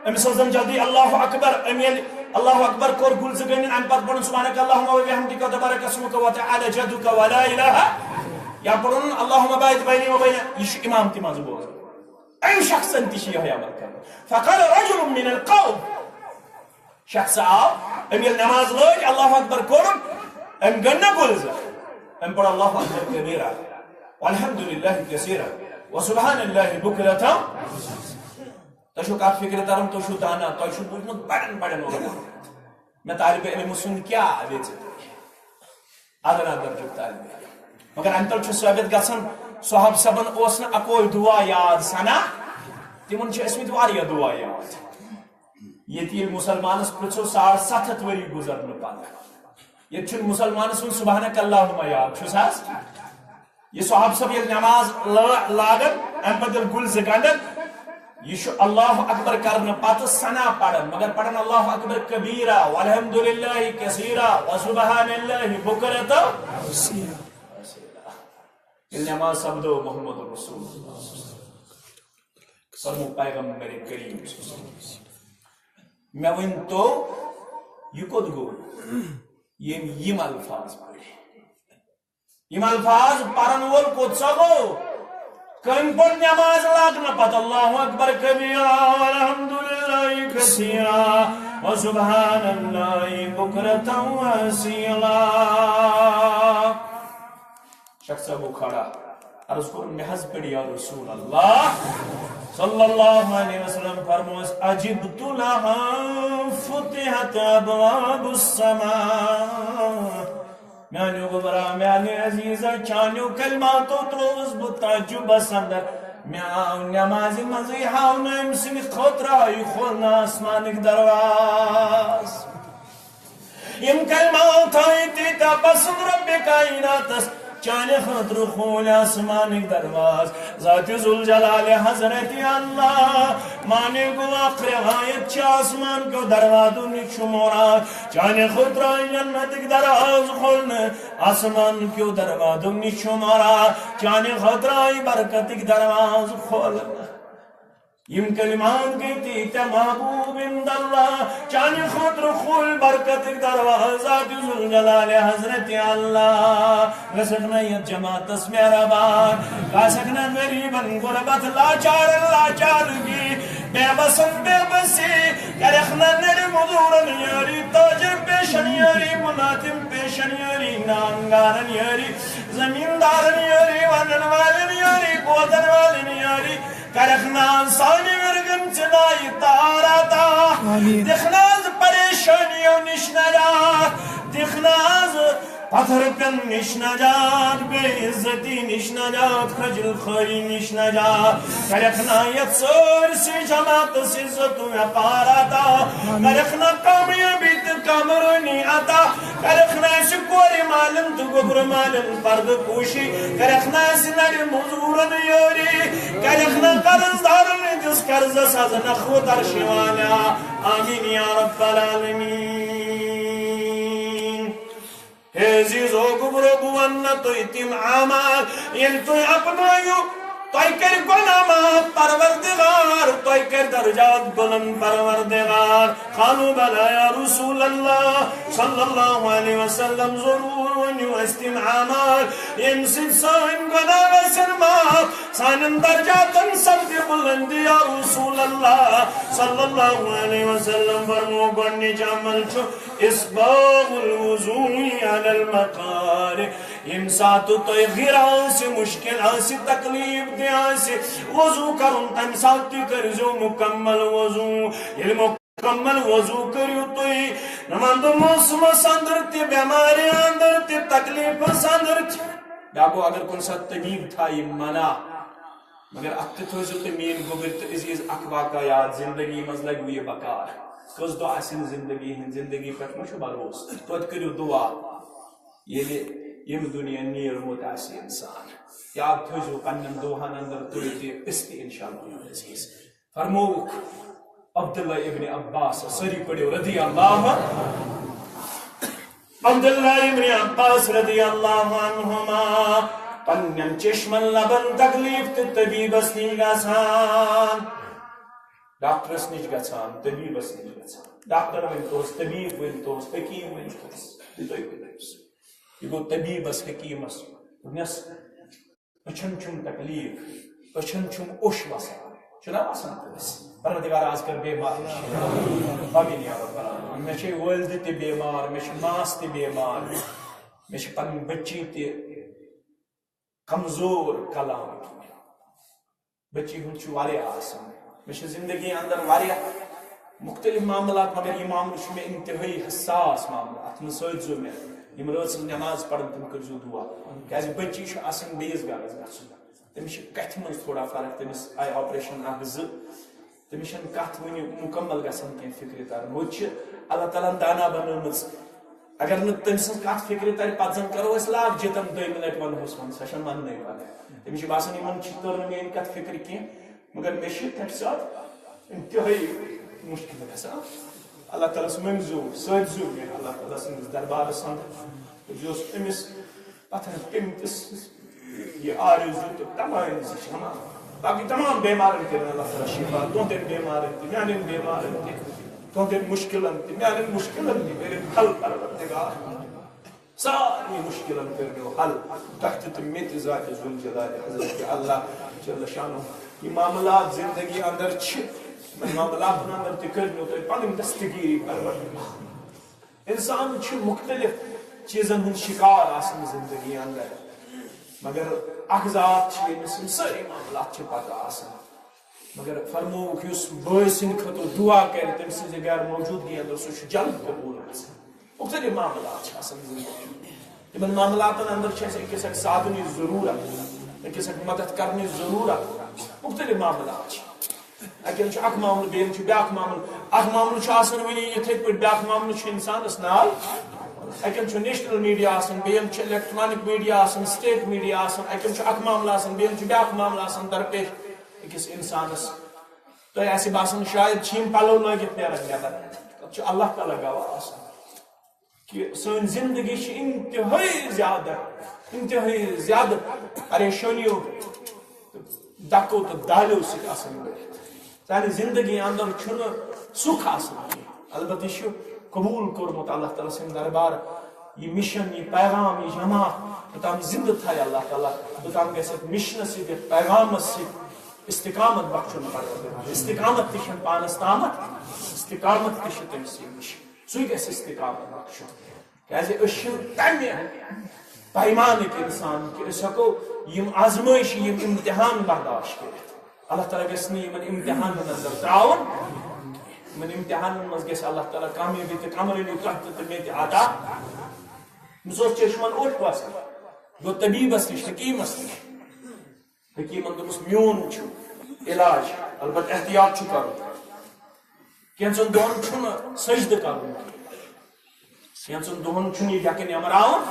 أمِس ٲس زن جلدی اللہ اکبر، أمۍ ییٚلہِ اللہ اکبر کوٚر، گُلۍ زٕ گٔنٛڈِن، اَمہِ پتہٕ پرُن سبحانک اللہم و بحمدک و تبارک اسمک و تعالیٰ جدک و لا الہ، یا پرُن اللہم باعد بینی و بین، یہِ چھُ امام تہِ منٛزٕ بوزان۔ أمۍ شخصن تہِ چھِ یِہوٚے عمل کرُن۔ فقال رجل من القوم۔ شخص آو، أمۍ ییٚلہِ نماز لٲج، اللہ اکبر کوٚرُن، أمۍ گٔنٛڈ نہ گُلۍ زٕ۔ أمۍ پوٚر اللہ اکبر کبیرہ، والحمد للہ کثیرہ، وسبحان اللہ بکرۃ۔ تۄہہِ چھو کتھ فکرِ تران، تُہۍ چھِو دانا، تۄہہِ چھُو بوٗزمُت بڑٮ۪ن بڑٮ۪ن علماء۔ مےٚ طالبِ علمہٕ سُنٛد کیٛاہ ویژِ؟ ادنا درجُک طالبِ علم۔ مگر امہِ تل چھُ ثٲبت گژھان، صحابہ صٲبن اوس نہٕ اکوے دعا یاد سنا، تِمن چھِ ٲسمٕتۍ واریاہ دعا یاد۔ ییٚتہِ ییٚلہِ مسلمانس پرژھو ساڑ ستھ ہتھ ؤری گُزرنہٕ پتہٕ، ییٚتہِ چھُنہٕ مسلمانس وُنہِ سبحانک اللہم یاد، چھُس حظ؟ یہِ صحابہ صٲب ییٚلہِ نماز لٲ-، لاگن، امہِ پتہٕ ییٚلہِ گُلۍ زٕ گنڈن، یہِ چھُ اللہ اکبر کرنہٕ پتہٕ ثنا پران، مگر پران اللہ اکبر کبیرہ، والحمد للہ کثیرہ، وسبحان اللہ بکرۃ۔ ییٚلہِ نماز سپدو محمد رسول اللہ، فرمو پیغمبر کریم، مےٚ ؤنۍ تو، یہِ کوٚت گوٚو ییٚمۍ یِم الفاظ پٔرۍ؟ یِم الفاظ پرن وول کوٚت سا گوٚو؟ کٔمۍ پوٚر نماز لاگنہٕ پتہٕ اللہ اکبر کبیرہ والحمد للہ کثیرہ وسبحان اللہ بکرۃ واصیلا؟ شخص گوٚو کھڑا، عرض کوٚر، مےٚ حظ پٔرۍ یا رسول اللہ صلی اللہ علیہ وسلم فرموس، عجبت لہا فتحت ابواب السماء۔ میانیو گوبرا، میانہِ عزیزا، چانیو کلماتو ترووُس بہٕ تعجبس اندر۔ مےٚ آو نمازِ منٛزٕے ہاونہٕ، أمۍ سٕنٛدِ خٲطرٕ آیہِ کھولنہٕ آسمانٕکۍ دروازٕ۔ یِم کلمات آیہِ تیٖتیٛاہ پسند رب کائناتس، چانہِ خٲطرٕ کھوٗلۍ آسمانٕکۍ دروازٕ۔ ذاتِ ذوالجلال حضرت اللہ، معنی گوٚو اکھ روایت چھِ آسمان کیو دروازو نِش چھُ مراد۔ چانہِ خٲطرٕ آیہِ جنتٕکۍ دروازٕ کھولنہٕ، آسمان کیو دروازو نِش چھُ مراد۔ چانہِ خٲطرٕ آیہِ برکتٕکۍ دروازٕ کھولنہٕ۔ یِم کلمات گٔے تیٖتیٛاہ محبوب عند اللہ، چانہِ خٲطرٕ کھوٗلۍ برکتٕکۍ دروازٕ ذات ذوالجلال حضرت اللہ۔ گژھکھ نہ یتھ جماعتس مہربان، گژھکھ نہ غریبن غربت لاچارن لاچارگی، بے بسن بے بسی، کرکھ نہ نرِ مزورن یٲری، تاجر پیشن یٲری، ملازم پیشن یٲری، نانگارن یٲری، زمیندارن یٲری، ونن والن یٲری، بوزن والن یٲری، کرکھ ناز سانہِ ورگن چنائی تار عطا۔ آمین۔ دکھ ناز پریشانیوں نش نجات، دکھ ناز پتھر پن نش نجات، بے عزتی نش نجات، خجل خوری نش نجات۔ کرکھ نا یتھ سٲرسٕے جماعتس عزت و وقار عطا۔ آمین۔ کرکھ نا کامیٲبی تہٕ کامرٲنی عطا۔ کرکھ نا اسہِ کورِ مالن تہٕ گوٚبرٕ مالن پردٕ پوشی۔ کرکھ نا اسہِ نرِ مزورن یٲری۔ کرکھ نا قرض دارن ہٕنٛدِس قرضس از نکھوت عرشہِ والا۔ آمین یا رب العالمین۔ ہے عزیزو گوٚبرو، بہٕ ونہٕ نہ تۄہہِ تِم اعمال، ییٚلہِ تُہۍ اپنٲیِو، تۄہہِ کرِ گۄناہ معاف پروردگار، تۄہہِ کرِ درجات بلند پروردگار۔ قالوا بلى يا رسول الله صلى الله عليه وسلم، ضروٗر ؤنِو اَسہِ تِم اعمال، ییٚمہِ سۭتۍ سٲنۍ گۄناہ گژھن معاف، سانٮ۪ن درجاتن سپدِ بلند۔ یا رسول اللہ صلی اللہ علیہ وسلم فرمو، گۄڈنِچ عمل چھُ اسباغ الوضوء علی المکارہ۔ ییٚمہِ ساتہٕ تۄہہِ غِرہ آسہِ، مُشکِل آسہِ، تکلیف تہِ آسہِ، وضوٗ کرُن، تَمہِ ساتہٕ تہِ کٔرۍزیو مُکمل وضوٗ۔ ییٚلہِ مُکمل وضوٗ کٔرِو تُہۍ، نہٕ وَندٕ موسمس اندر تہِ، بٮ۪مارِ اندر تہِ، تکلیفس اندر تہِ۔ بیٛاکھ گوٚو، اگر کُنہِ ساتہٕ طبیب تھایہِ منع، مگر اتھ تہِ تھٲوزیو تُہۍ میٲنۍ گوٚبٕرۍ تہٕ عزیز اکھ واقعہ یاد، زندگی منٛز لگوٕ یہِ بکار۔ کٔژ دۄہ آسن زندگی ہٕنٛدۍ، زندگی پٮ۪ٹھ ما چھُ بھروسہٕ؟ توتہِ کٔرِو دُعا۔ ییٚلہِ ییٚمہِ دُنیا نیرمُت آسہِ انسان، یاد تھٲوزیو پننٮ۪ن دُعاہن اندر تُہۍ تہِ، أسۍ تہِ انشاءاللہ عزیز۔ فرمووُکھ عبداللہ ابن عباس، سٲری پٔرِو رضی اللہ عنہ۔ عبداللہ ابن عباس رضی اللہ عنہما پننٮ۪ن چشمن لبن تکلیف تہٕ طبیبس نِش گژھان، ڈاکٹرس نِش گژھان، طبیبس نِش گژھان۔ ڈاکٹر ؤنۍ توس، طبیب ؤنۍ توس، حکیم ؤنۍ توس، یہِ تُہۍ ؤنِو۔ یہِ گوٚو طبیبس، حکیمس، دوٚپنس، أچھن چھُم تکلیف، أچھن چھُم اوٚش وسان، چھُنہ وسان کٲنٛسہِ؟ پروردگار، از کر بیمار۔ آمین یا رب العالمین۔ مےٚ چھے والدٕ تہِ بیمار، مےٚ چھِ ماس تہِ بیمار، مےٚ چھِ پنٕنۍ بچی تہِ کمزور کلام۔ بچی ہُنٛد چھُ واریاہ آسان۔ مےٚ چھِ زندگی اندر واریاہ مختلف معاملات، مگر یہِ معاملہٕ چھُ مےٚ انتہٲیی حساس معاملہٕ۔ اتھ منٛز سۭتۍ زیو مےٚ، یِم رٲژ ہٕنٛز نماز پرن، تِم کٔرۍزیو دعا، کیازِ بچی چھُ آسان بیٚیِس گرس گژھُن۔ تٔمِس چھِ کتھِ منٛز تھوڑا فرق، تٔمِس آیہِ آپریشن اکھ زٕ، تٔمِس چھَنہٕ کتھ وٕنہِ مُکمل گژھان کینٛہہ فکرِ تران۔ ہوٚتہِ چھِ اللہ تعالیٰ ہن دانا بنٲومٕژ۔ اگر نہٕ تٔمۍ سٕنٛز کتھ فکرِ ترِ، پتہٕ زن کرو أسۍ لاکھ جتن دوٚیمہِ لٹہِ ونہوس، ون سۄ چھنہٕ وننٕے پتہٕ۔ تٔمِس چھِ باسان، یِمن چھِ، تٔر نہٕ میٲنۍ کتھ فکرِ کینٛہہ، مگر مےٚ چھِ تمہِ ساتہٕ انتہٲیی مشکل گژھان۔ اللہ تعالیٰ ہس منٛگزیو، سٲنۍ زیو مےٚ اللہ تعالیٰ سٕنٛدِس دربارس اندر۔ یہِ اوس أمِس پتھر کٔمۍ تہِ س-، یہِ آرزو تہٕ تمام زِ چھِ ہما۔ باقی تمام بیمارن کٔرِن اللہ تعالیٰ شفا، تُہنٛدٮ۪ن بیمارن تہِ، میانٮ۪ن بیمارن تہِ، تُہنٛدٮ۪ن مشکلن تہِ، میانٮ۪ن مشکلن تہِ کٔرِن حل پروردگار۔ سارنٕے مشکلن کٔرِو حل۔ تۄہہِ تہِ تہٕ مےٚ تہِ ذاتِ ذوالجلال حضرت اللہ جل شانہ۔ یہِ معاملات زندگی اندر چھِ، یِمن معاملاتن اندر تہِ کٔرِو تُہۍ پنٕنۍ دستگیری پروردگار۔ انسان چھُ مختلف چیزن ہُنٛد شکار آسان زندگی اندر، مگر اکھ ذات چھِ، ییٚمِس یِم سٲری معاملات چھِ پتہ آسان۔ مگر فرمووُکھ، یُس بٲے سٕنٛدِ خٲطرٕ دعا کرِ، تٔمۍ سٕنٛزِ غیر موجودگی اندر، سُہ چھُ جلد قبول گژھان۔ مختلف معاملات چھِ آسان زندگی۔ تِمن معاملاتن اندر چھِ اَسہِ أکِس اکھ ساتھنٕچ ضروٗرت، أکِس اکھ مدد کرنٕچ ضروٗرت۔ مختلف معاملات چھِ۔ اَکہِ اندٕ چھُ اکھ معاملہٕ، بیٚیہِ اندٕ چھُ بیٛاکھ معاملہٕ۔ اکھ معاملہٕ چھُ آسان وُنہِ یِتھَے پٲٹھۍ، بیٛاکھ معاملہٕ چھُ اِنسانَس نال۔ اَکہِ اندٕ چھُ نیشنل میٖڈیا آسان، بیٚیہِ اندٕ چھُ الیکٹرانک میٖڈیا آسان، سٹیٹ میٖڈیا آسان، اَکہِ اندٕ چھُ اکھ معاملہٕ آسان، بیٚیہِ اندٕ چھُ بیٛاکھ معاملہٕ آسان درپیش أکِس اِنسانَس۔ تۄہہِ آسہِ باسان شاید چھِ یِم پَلو لٲگِتھ نیران نٮ۪بر، پَتہٕ چھُ اللہ تعالیٰ گواہ آسان۔ کہ سٲنۍ زندگی چھِ انتہٲئی زیادٕ، انتہٲئی زیادٕ پریشٲنیو، دکو تہٕ دالیو سۭتۍ آسان بٔرِتھ۔ سانہِ زندگی اندر چھُنہٕ سُکھ آسان کینٛہہ۔ البتہ یہِ چھُ قبول کوٚرمُت اللہ تعالیٰ سٕنٛدِ دربار، یہِ مِشن، یہِ پیغام، یہِ جماعت یوٚتام زندٕ تھایہِ اللہ تعالیٰ، توٚتام گژھِ اَتھ مِشنَس سۭتۍ، یَتھ پیغامَس سۭتۍ استقامت بخشُن پروردگار۔ استقامت تہِ چھَنہٕ پانَس تامَتھ، استقامت تہِ چھِ تٔمۍ سٕے نِش۔ سُے گژھِ استقامت بخشُن۔ کیازِ أسۍ چھِنہٕ تَمہِ پیمانٕکۍ اِنسان کہِ أسۍ ہٮ۪کو یِم آزمٲیشہِ، یِم امتحان برداشت کٔرِتھ۔ اللہ تعالیٰ گژھِ نہٕ یِمن امتحانن اندر ترٛاوُن۔ یِمن امتحانن منٛز گژھِ اللہ تعالیٰ کامیٲبی تہٕ کمرٲنی تۄہہِ تہِ تہٕ مےٚ تہِ عطا۔ أمِس اوس چشمن اوٚٹھ وسان، گوٚو طبیبس نِش، حکیمس نِش۔ حکیمن دوٚپُس، میون چھُ علاج، البتہ احتیاط چھُ کرُن۔ کینٛژن دۄہن چھُنہٕ سجدٕ کرُن، کینٛژن دۄہن چھُنہٕ یہِ ڈٮ۪کہٕ نٮ۪مراوُن۔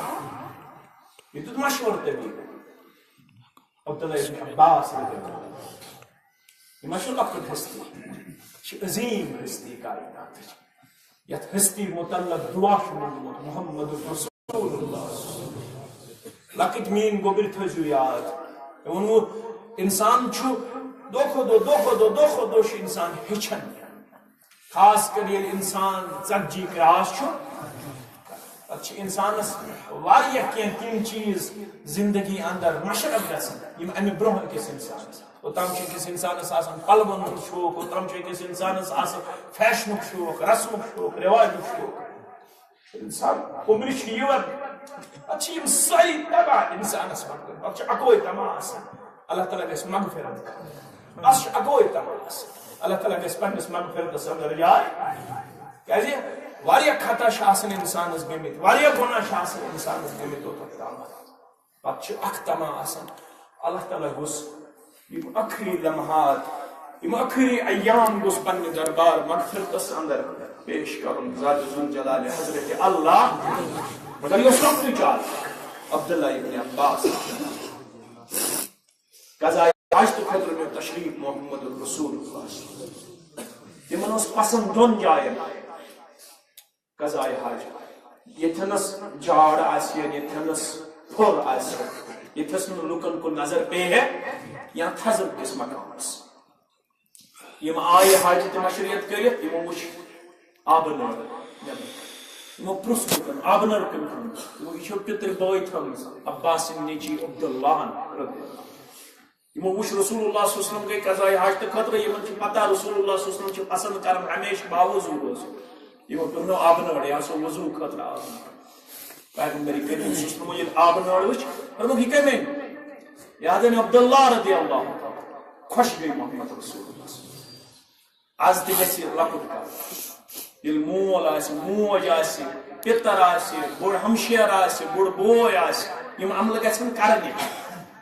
یہِ دیُت مشورٕ طبیبن۔ عبداللہ ابن عباس رضی اللہ عنہ۔ یہِ ما چھُ لۄکٕٹ ہستی، یہِ چھِ عظیٖم ہستی کائناتٕچ۔ یتھ ہستی متعلق دعا چھُ منٛگمُت محمد رسول اللہ۔ لۄکٕٹۍ میٲنۍ گوٚبرۍ تھٲیزیو یاد۔ مےٚ ووٚنمُت، انسان چھُ دۄہ کھۄتہٕ دۄہ، دۄہ کھۄتہٕ دۄہ، دۄہ کھۄتہٕ دۄہ چھُ انسان ہیٚچھان۔ خاص کر ییٚلہِ انسان ژتجی کراس چھُ، پتہٕ چھِ انسانس واریاہ کینٛہہ تِم چیٖز زندگی اندر مشرف گژھان، یِم امہِ برونٛہہ أکِس انسانس۔ اوٚتام چھُ أکِس انسانس آسان پلون ہُنٛد شوق، اوٚتام چھُ أکِس انسانس آسان فیشنُک شوق، رسمُک شوق، رواجُک شوق۔ انسان عمرِ چھُ یِوان، پتہٕ چھِ یِم سٲری تباہ انسانس پتہٕ۔ پتہٕ چھُ اکوے تمنا آسان، اللہ تعالیٰ گژھِ مغفرت کرُن۔ بس چھُ اکوے تمنا آسان، اللہ تعالیٰ گژھِ پننِس مغفرتس اندر جاے۔ کیازِ واریاہ خطا چھِ آسان انسانس گٔمٕتۍ، واریاہ گۄناہ چھِ آسان انسانس گٔمٕتۍ اوٚتتھ تامتھ۔ پتہٕ چھُ اکھ تمنا آسان، اللہ تعالیٰ گوٚژھ یِم ٲخری لمحات، یِم ٲخری ایام گوٚژھ پننہِ دربار مغفرتس اندر پیش کرُن ذات ذوالجلال حضرت اللہ۔ مگر یہِ اوس لۄکٹُے چال، عبداللہ ابن عباس۔ قضاء حاجتہٕ خٲطرٕ نیوٗ تشریف محمد رسول اللہ۔ تِمن اوس پسند دۄن جاین۔ قضاء حاجت۔ ییٚتھٮ۪نس جاڑ آسہِ، ییٚتھٮ۪نس پھوٚر آسہِ، ییٚتھٮ۪س نہٕ لُکن کُن نظر پیٚیہِ ہے، یا تھزرٕ کِس مقامس۔ یِم آیہِ حاجتِ مشرعیت کٔرِتھ، یِمو وُچھ آبہٕ نٲر نٮ۪بر۔ یِمو پرُژھ لُکن، آبہٕ نٲر کٔمۍ تھٲومٕژ؟ یِمو، یہِ چھو پِتٕر بٲے تھٲومٕژ، عباس سٕنٛدۍ نیٚچی عبداللہن رضی اللہ عنہ۔ یِمو وُچھ رسول اللہ صلی اللہ علیہ وسلم گٔے قضاء حاجتہٕ خٲطرٕ، یِمن چھِ پتہ رسول اللہ صلی اللہ علیہ وسلم چھِ پسند کران ہمیشہٕ باوضو روزُن۔ یِمو پیوٚو نہٕ آبہٕ نٲر، یا سُہ وضو خٲطرٕ آبہٕ نٲر۔ پیغمبر کریم صلی اللہ علیہ وسلم ییٚلہِ آبہٕ نٲر وٕچھ، فرمووُکھ، "یہِ کَمہِ أنۍ؟" یہِ حظ أنۍ عبداللہ رضی اللہ عنہ۔ خۄش گٔے محمد رسول اللہ صلی اللہ علیہ وسلم۔ از تہِ گژھِ یہِ لۄکُٹ کَرُن۔ ییٚلہِ مول آسہِ، موج آسہِ، پِتر آسہِ، بوٚڑ ہمشیر آسہِ، بوٚڑ بوے آسہِ، یِم عملہٕ گژھن کرنہِ۔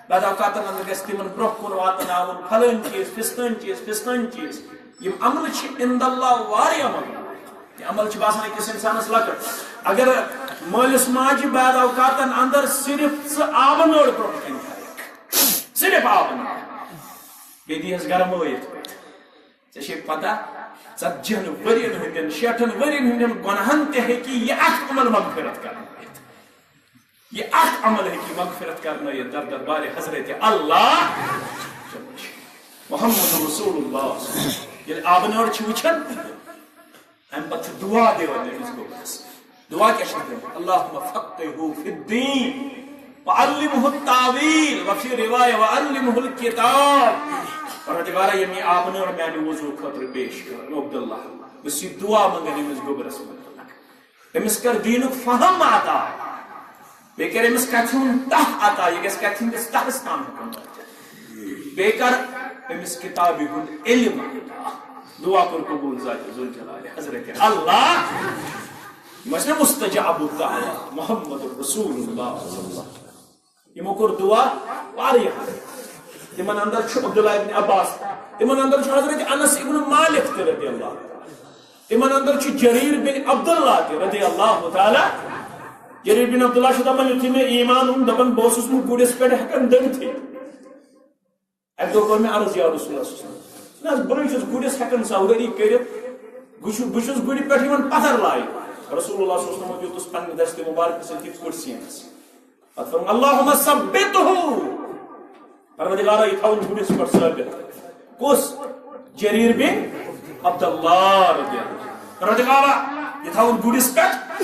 بعض اوقاتن اندر گژھِ تِمن برونٛہہ کُن واتناوُن، پھلٲنۍ چیٖز، فستٲنۍ چیٖز، فستٲنۍ چیٖز۔ یِم عملہٕ چھِ عند اللہ واریاہ مقبول۔ یہِ عمل چھِ باسان أکِس انسانس لۄکٕٹ۔ اگر مٲلِس ماجہِ بعض اوقاتن اندر صرف ژٕ آبہٕ نٲر برونٛہہ کنہِ تھایکھ، صرف آبہٕ نٲر، بیٚیہِ دِیس گرمٲیِتھ پٲٹھۍ۔ ژےٚ چھے پتہ، ژتجی ہن ؤرین ہٕنٛدٮ۪ن، شیٹھن ؤرین ہٕنٛدٮ۪ن گۄناہن تہِ ہیٚکہِ یہِ اکھ عمل مغفرت کرنٲوِتھ۔ یہِ اکھ عمل ہیٚکہِ مغفرت کرنٲوِتھ در دربارِ حضرت اللہ۔ محمد رسول اللہ۔ ییٚلہِ آبہٕ نٲر چھِ وٕچھان، امہِ پتہٕ چھُ دعا دِوان أمِس گوٚبرس۔ دعا کیٛاہ چھِ دِوان؟ اللہم فقہہ فی الدین وعلمہ التاویل وفی روایہ وعلمہ الکتاب۔ پروردگارا، ییٚمۍ یہِ آبہٕ نٲر میانہِ وضو خٲطرٕ پیش کٔر، عبداللہ، بہٕ چھُس یہِ دعا منٛگان أمِس گوٚبرس مُتعلق۔ أمِس کر دیٖنُک فہم عطا۔ بیٚیہِ کر أمِس کتھِ ہُنٛد تاہ عطا، یہِ گژھِ کتھِ ہٕنٛدِس تہس تام ہٮ۪کُن وٲتِتھ۔ بیٚیہِ کر أمِس کتابہِ ہُنٛد علم عطا۔ دعا کوٚر قبول ذاتِ ذوالجلال حضرت اللہ۔ یِم ٲسۍ نا مستجاب الدعوات، محمد رسول اللہ۔ یِمو کوٚر دعا واریاہ۔ تِمن اندر چھُ عبداللہ ابن عباس، تِمن اندر چھُ حضرت انس ابن مالک تہِ رضی اللہ تعالیٰ۔ تِمن اندر چھُ جریر بن عبداللہ تہِ رضی اللہ تعالیٰ۔ جریر بن عبداللہ چھُ دپان، یُتھُے مےٚ ایمان اوٚن، دپان، بہٕ اوسُس نہٕ گُرِس پٮ۪ٹھ ہٮ۪کان دٔڑتھٕے۔ اکہِ دۄہ کوٚر مےٚ عرض، یا رسول اللہ صلی اللہ علیہ وسلم، نہ حظ، بہٕ نہٕ چھُس گُرِس ہٮ۪کان سوٲری کٔرِتھ، بہٕ چھُس، بہٕ چھُس گُرِ پٮ۪ٹھ یِوان پتھر لایہِ۔ رسول اللہ صلی اللہ علیہ وسلم دیُتُس پننہِ دستِ مبارکہٕ سۭتۍ یہِ کُٹھ سیٖنس۔ پتہٕ فرموو، اللہم ثبتہ۔ پروردگارا، یہِ تھاوُن گُرِس پٮ۪ٹھ ثٲبت۔ کُس؟ جریر بن عبداللہ رضی اللہ عنہ۔ رۄدٕ کالہ یہِ تھاوُن گُرِس پٮ۪ٹھ،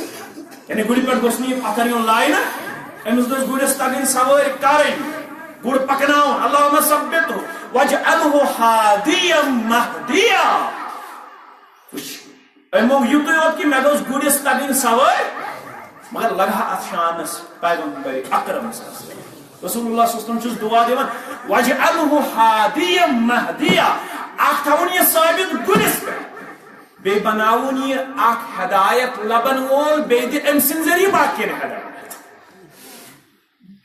یعنی گُرِ پٮ۪ٹھ گوٚژھ نہٕ یہِ پتھر یُن لاینہٕ، أمِس گٔژھ گُرِس تگٕنۍ سوٲرۍ کرٕنۍ، گُر پکناوُن۔ اللہم ثبتہ واجعلہ ہادیا مہدیا۔ وٕچھ، أمۍ موٚنگ یُتُے یوت کہِ مےٚ گٔژھ گُرِس تگٕنۍ سوٲرۍ، مگر لگہٕ ہا اتھ شانس پیغمبر اکرم صلی اللہ علیہ وسلم۔ رسول اللہ صلی اللہ علیہ وسلم چھُس دعا دِوان، "واجعلہ ہادیا مہدیا"، اکھ تھاوُن یہِ ثٲبت گُرِس پٮ۪ٹھ، بیٚیہِ بناوُن یہِ اکھ ہدایت لبن وول، بیٚیہِ دِ أمۍ سٕنٛدِ ذٔریعہٕ باقین ہدایت۔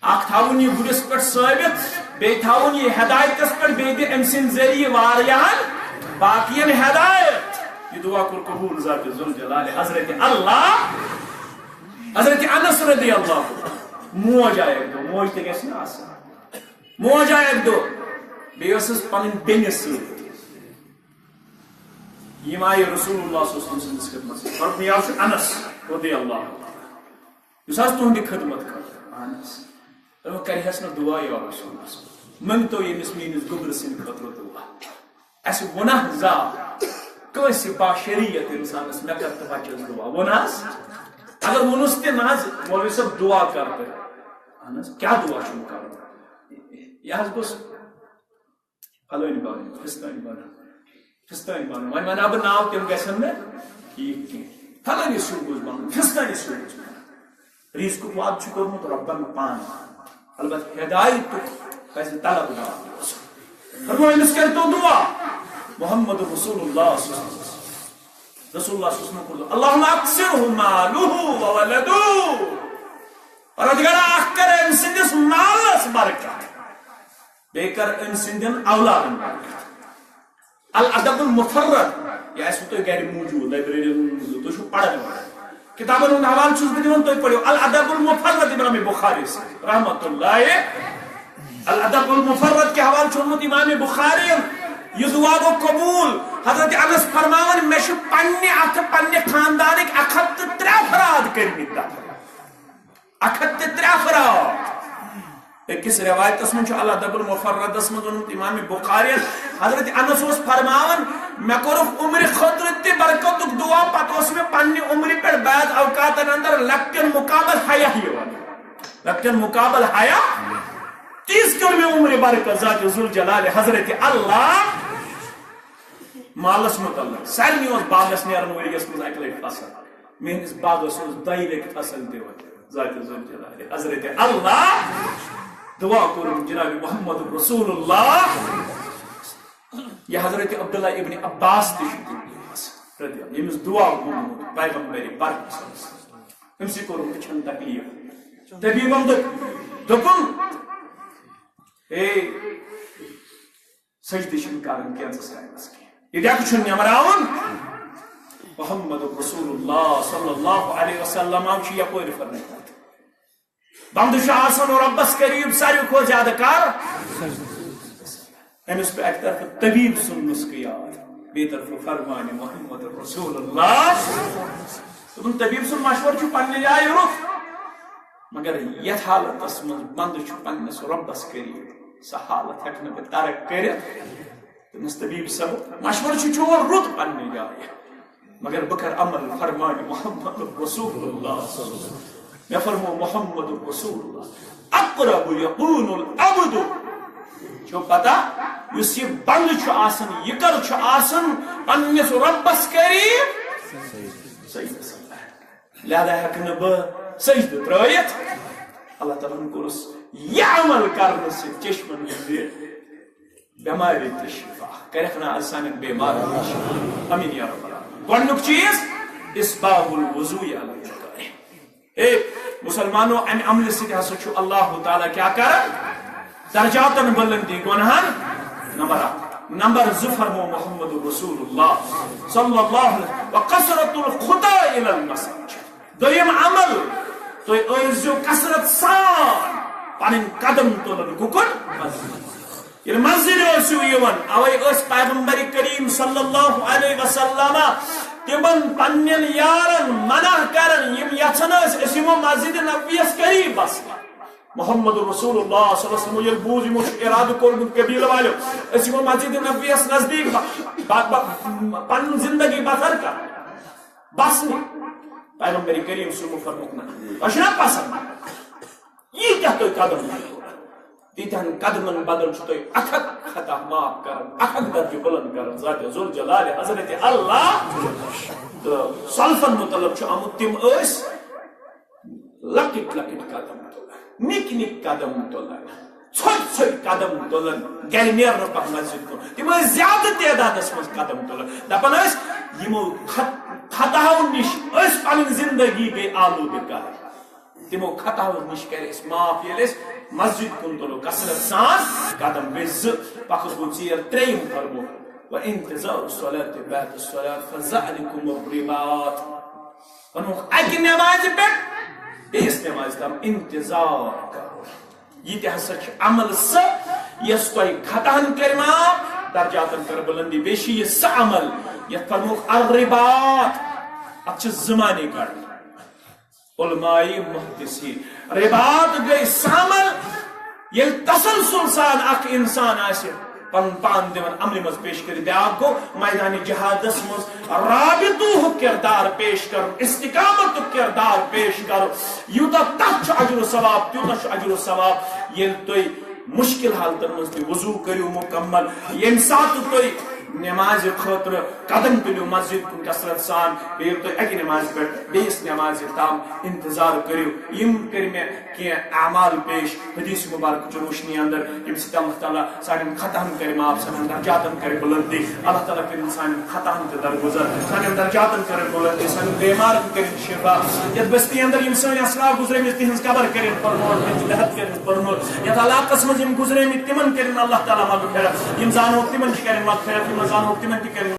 اکھ تھاوُن یہِ گُرِس پٮ۪ٹھ ثٲبت، بیٚیہِ تھاوُن یہِ ہدایتس پٮ۪ٹھ، بیٚیہِ دِ أمۍ سٕنٛدِ ذٔریعہٕ واریاہن باقین ہدایت۔ یہِ دعا کوٚر قبول ذات ذوالجلال حضرت اللہ، حضرت انس رضی اللہ عنہ۔ موج آیہِ اکہِ دۄہ، موج تہِ گژھِ نہ آسٕنۍ۔ موج آیہِ اکہِ دۄہ، بیٚیہِ ٲسٕس پنٕنۍ بیٚنہِ سۭتۍ۔ یِم آیہِ رسول اللہ صلی اللہ علیہ وسلم سٕنٛدِس خدمتس منٛز۔ فرموو، یہِ حظ چھُ انس رضی اللہ عنہ، یُس حظ تُہنٛدِ خدمت کرِ۔ اہن حظ۔ دوٚپُکھ، کرِہَس نہٕ دُعا یا رسول اللہ۔ منٛگتو ییٚمِس میٛٲنِس گوٚبرٕ سٕنٛدِ خٲطرٕ دُعا۔ اَسہِ ووٚنہ زا کٲنٛسہِ باشریت اِنسانَس مےٚ کر تہٕ بَچَس دُعا؟ ووٚن حظ؟ اگر ووٚنُس تہِ نہ حظ، مولوی صٲب دُعا کر تہٕ۔ اہن حظ، کیٛاہ دُعا چھُم کَرُن؟ یہِ حظ گوٚژھ فلٲنۍ بنُن، فِستٲنۍ بنُن، فِستٲنۍ بنُن۔ وۄنۍ وَنہٕ ہا بہٕ ناو، تِم گژھن نہٕ ٹھیٖک کینٛہہ۔ فلٲنِس ہیوٗ گوٚژھ بَنُن، فِستٲنِس ہیوٗ گوٚژھ بَنُن۔ رِزقُک وعدٕ چھُ کوٚرمُت رۄبَن پانہٕ۔ البتہ ہدایتُک پَزِ طلبگار روزُن۔ فرموو، أمِس کٔرۍتو دُعا۔ محمد رسول اللہ صلی اللہ علیہ وسلم۔ رسول اللہ صلی اللہ علیہ وسلم کوٚر دُعا، اللہم اکثرہ مالہ و ولدہ۔ پروردگارا، اکھ کر أمۍ سٕنٛدِس مالَس برکت، بیٚیہِ کر أمۍ سٕنٛدٮ۪ن اولادَن برکت۔ الادب المفرد، یہِ آسِوٕ تۄہہِ گرِ موٗجوٗد، لایبریری منٛز موٗجوٗد، تُہۍ چھِو پران۔ کِتابن ہُنٛد حوالہٕ چھُس بہٕ دِوان، تُہۍ پٔرِو۔ الادب المفرد امام بخاری سٕنٛز، رحمتہ اللہ۔ الادب المفرد کہِ حوالہٕ چھُ اوٚنمُت امام بخاری۔ یہِ دُعا گوٚو قبوٗل۔ حضرت انس فرماوان، مےٚ چھُ پننہِ اتھٕ پننہِ خاندانٕکۍ اکھ ہتھ تہٕ ترٛےٚ افراد کٔرمٕتۍ دفن۔ اکھ ہتھ تہٕ ترٛےٚ افراد۔ أکِس رِوایتس منٛز چھُ الادب المفردس منٛز ووٚنمُت امام بخاری، حضرت انس اوس فرماوان، مےٚ کوٚرُکھ عمرِ خٲطرٕ تہِ برکتُک دُعا، پتہٕ اوس مےٚ پننہِ عمرِ پٮ۪ٹھ بعض اوقاتن اندر لۄکٹٮ۪ن مقابل حیا یِوان۔ لۄکٹٮ۪ن مقابل حیا۔ تیٖژ کٔر مےٚ عمرِ برکت ذات ذوالجلال حضرت اللہ۔ مالس متعلق، سارنٕے اوس باغس نیران ؤریس منٛز اکہِ لٹہِ فصل، میٲنِس باغس اوس دۄیہِ لٹہِ فصل دِوان۔ ذات ذوالجلال حضرت اللہ۔ دعا کوٚرُن جناب محمد رسول اللہ۔ یہِ حضرت عبداللہ ابن عباس تہِ چھُ تٔمۍ دِژمٕژ رضی اللہ، ییٚمِس دعا گوٚمُت پیغمبر برحق صلی اللہ علیہ وسلم۔ أمۍ سٕے کوٚرُن أچھن تکلیف۔ طبیبن دوٚپ، دوٚپُن، ہے، سجدٕ چھِنہٕ کرٕنۍ کینٛژس ٹایمس کینٛہہ۔ یہِ ڈٮ۪کہٕ چھُنہٕ نٮ۪مراوُن۔ محمد رسول اللہ صلی اللہ علیہ وسلم چھُ یپٲرۍ فرمومُت۔ بندٕ چھُ آسان رۄبس قریب ساروی کھۄتہٕ زیادٕ کر؟ أمِس پیٚو اَکہِ طرفہٕ طبیب سُنٛد نُسخہٕ یاد، بیٚیہِ طرفہٕ فرمانہِ محمد رسول اللہ۔ دوٚپُن، طبیب سُنٛد مشورٕ چھُ پننہِ جایہِ رُت، مگر یتھ حالتس منٛز بندٕ چھُ پننِس رۄبس قریب، سۄ حالت ہیٚکہٕ نہٕ بہٕ ترک کٔرِتھ۔ تٔمِس طبیب صٲب، مشورٕ چھُ چون رُت پننہِ جایہِ، مگر بہٕ کرٕ عمل فرمانہِ محمد رسول اللہ۔ مےٚ فرموو محمد رسول اللہ، اقرب یکون العبد۔ چھو پتہ، یُس یہِ بندٕ چھُ آسان، یہِ کر چھُ آسان پننِس رۄبس قریب؟ سجدس اندر۔ لہذا ہیٚکہٕ نہٕ بہٕ سجدٕ ترٲوِتھ۔ اللہ تعالیٰ ہن کوٚرُس یہِ عمل کرنہٕ سۭتۍ چشمن ہٕنٛدِ بٮ۪مارِ تہِ شفا۔ کَرٮ۪کھ نا آز سانٮ۪ن بٮ۪مارن تہِ شفا۔ آمین یا رب العالمین۔ گۄڈٕنیُک چیٖز، اسباغ الوضوء علی الجدار۔ اے مسلمانو، امہِ عملہِ سۭتۍ ہسا چھُ اللہ تعالیٰ کیٛاہ کران؟ درجاتن بلندی، گۄنہن نمبر اکھ۔ نمبر زٕ فرموو محمد رسول اللہ صلی اللہ علیہ وسلم، وکثرت الخطی الی المساجد۔ دوٚیِم عمل، تُہۍ ٲسۍزیو کثرت سان پنٕنۍ قدم تُلان۔ کُکُن؟ ییٚلہِ مسجد ٲسِو یِوان، اوے ٲسۍ پیغمبر کریم صلی اللہ علیہ وسلم تِمن پننٮ۪ن یارن منع کران، یِم یژھان ٲسۍ أسۍ یِمو مسجد نبویس قریب بسنہِ۔ محمد رسول اللہ صلی اللہ علیہ وسلم ییٚلہِ بوٗز، یِمو چھُ اِرادٕ کوٚرمُت قبیٖلہٕ والیو، أسۍ یِمو مسجد نبویَس نزدیٖک ب-، ب-، ب-، پنٕنۍ زندگی بسر کرٕنۍ، بسنہِ۔ پیغمبر کریم صلی اللہ علیہ وسلم فرمووُکھ، نہ، تۄہہِ چھُنہ پسند؟ ییٖتیٛاہ تُہۍ قدم تُلِو، تیٖتیٛاہن قدمن بدل چھُ تۄہہِ اکھ اکھ خطا معاف کران، اکھ اکھ درجہٕ بلند کران ذات ذوالجلال حضرت اللہ۔ تہٕ سلفن متعلق چھُ آمُت، تِم ٲسۍ لۄکٕٹۍ لۄکٕٹۍ قدم تُلان، نِکۍ نِکۍ قدم تُلان، ژھۄٹۍ ژھۄٹۍ قدم تُلان، گرِ نیرنہٕ پتہٕ مسجد کُن۔ تِم ٲسۍ زیادٕ تعدادس منٛز قدم تُلان۔ دپان ٲسۍ، یِمو خط-، خطاہو نِش ٲسۍ پنٕنۍ زندگی گٔے آلودٕ کران۔ تِمو خطاہو نِش کرِ اَسہِ معاف، ییٚلہِ أسۍ مسجد کُن تُلو کثرت سان قدم۔ گٔے زٕ، پکھ گوٚو ژیر، ترٛیٚیِم فرموو، "وانتظار الصلاة بعد الصلاة فذلكم الرباط۔" ونوکھ اکہِ نمازِ پٮ۪ٹھ بیٚیِس نمازِ تام انتظار کرُن۔ یہِ تہِ ہسا چھُ عمل سُہ یۄس تۄہہِ خطاہن کرِ معاف، درجاتن کر بلندی۔ بیٚیہِ چھُ یہِ سُہ عمل یتھ فرموکھ الرباط، اتھ چھِ زٕ معنی کڑٕنۍ۔ علماء محدثین، رباط گٔے سُہ عمل ییٚلہِ تسلسل سان اکھ انسان آسہِ پنُن پان دِوان عملہِ منٛز پیش کٔرِتھ۔ بیٛاکھ گوٚو میدانِ جہادس منٛز رابطُک کردار پیش کرُن، استقامتُک کردار پیش کرُن۔ یوٗتاہ تتھ چھُ اجر و ثواب، تیوٗتاہ چھُ اجر و ثواب۔ ییٚلہِ تُہۍ مشکل حالتن منٛز تہِ وضو کٔرِو مکمل، ییٚمہِ ساتہٕ تُہۍ نمازِ خٲطرٕ قدم تُلِو مسجد کُن کثرت سان، بیٚیہِ ییٚلہِ تُہۍ اکہِ نمازِ پٮ۪ٹھ بیٚیِس نمازِ تام انتظار کٔرِو۔ یِم کٔرۍ مےٚ کینٛہہ اعمال پیش حدیث مبارک چہِ روشنی اندر، ییٚمہِ سۭتۍ اللہ تعالیٰ سانٮ۪ن خطاہن کرِ معاف، سانٮ۪ن درجاتن کرِ بلندی۔ اللہ تعالیٰ کٔرِن سانٮ۪ن خطاہن تہِ درگزر، سانٮ۪ن درجاتن کرِ بلندی، سانٮ۪ن بیمارن کٔرِن شفا۔ یتھ بستی اندر یِم سٲنۍ اسلاف گزرے مٕتۍ، تِہنٛز قبر کٔرِن پرنور، تِہنٛز لحد کٔرِن پرنور۔ یتھ علاقس منٛز یِم گزرے مٕتۍ، تِمن کٔرِن اللہ تعالیٰ مغفرت۔ یِم زانوکھ، تِمن تہِ کٔرِن مغفرت، یِم نہٕ زانوکھ، تِمن تہِ کٔرِن